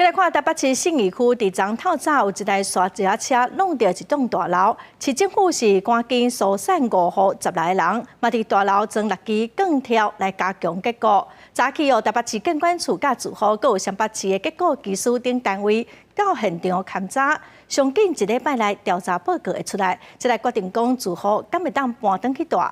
來看台北市信義區，佇昨透早有一台沙石車挵著一棟大樓，市政府是趕緊疏散五戶十來人，嘛佇大樓裝六支鋼條來加強結構。早起哦，台北市建管處佮住戶，閣有雙北市的結構技師等單位到現場勘查，上緊一禮拜內調查報告會出來，才來決定講住戶敢會當搬轉去蹛。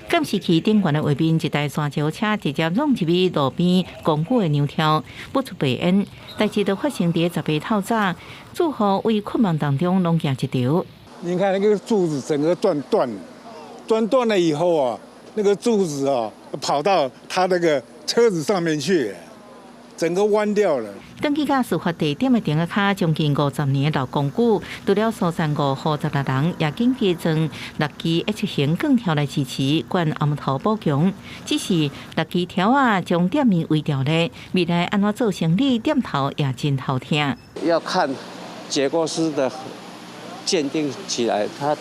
監視器頂懸的畫面，一台山石車直接挵入去路邊公寓的梁柱，不出白煙。代誌就發生佇10號透早，住戶為困夢當中攏驚一趒。你看那個柱子整個斷斷，斷斷了以後啊，那個柱子啊跑到他那個車子上面去，整個彎掉了。轉去佮事發地點的頂仔跤，將近50年的老公寓，除了疏散五戶十六人，也緊急裝六支 H 型鋼條來支持，懸紅頭補強。只是六支條仔將店面圍牢咧，未來按怎做生理，店頭也真頭疼。要看結構師的鑑定起來，他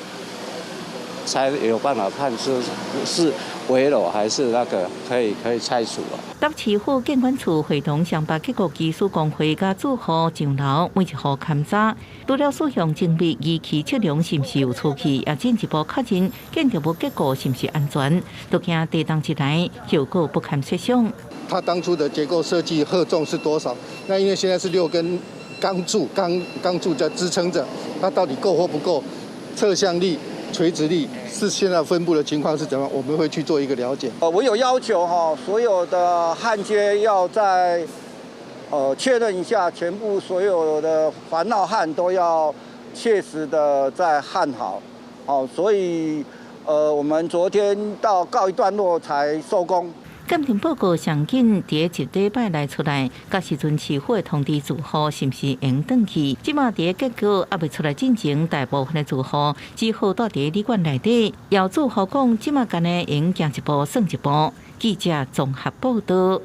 才有辦法判是危樓還是那個可以拆除啊。北市府建管處會同雙北結構技師公會佮住戶上樓，每一戶勘查，除了使用精密儀器測量是毋是有出去，也進一步確認建築物結構是毋是安全，都驚地動一來，後果不堪設想。它當初的結構設計荷重是多少？那因為現在是六根鋼柱，鋼柱在支撐着，它到底夠或不夠？側向力、垂直力是現在分布的情況是怎樣？我們會去做一個了解。我有要求哈，所有的焊接要在確認一下，全部所有的環繞焊都要切實的再焊好。好，所以我們昨天到告一段落才收工。鑑定報告上緊佇一禮拜內出來，到時陣市府會通知住戶是毋是會轉去。這馬佇結果猶未出來進前，大部分的住戶只好蹛佇旅館內底。有住戶講，這馬干焦會用行一步算一步。記者綜合報道。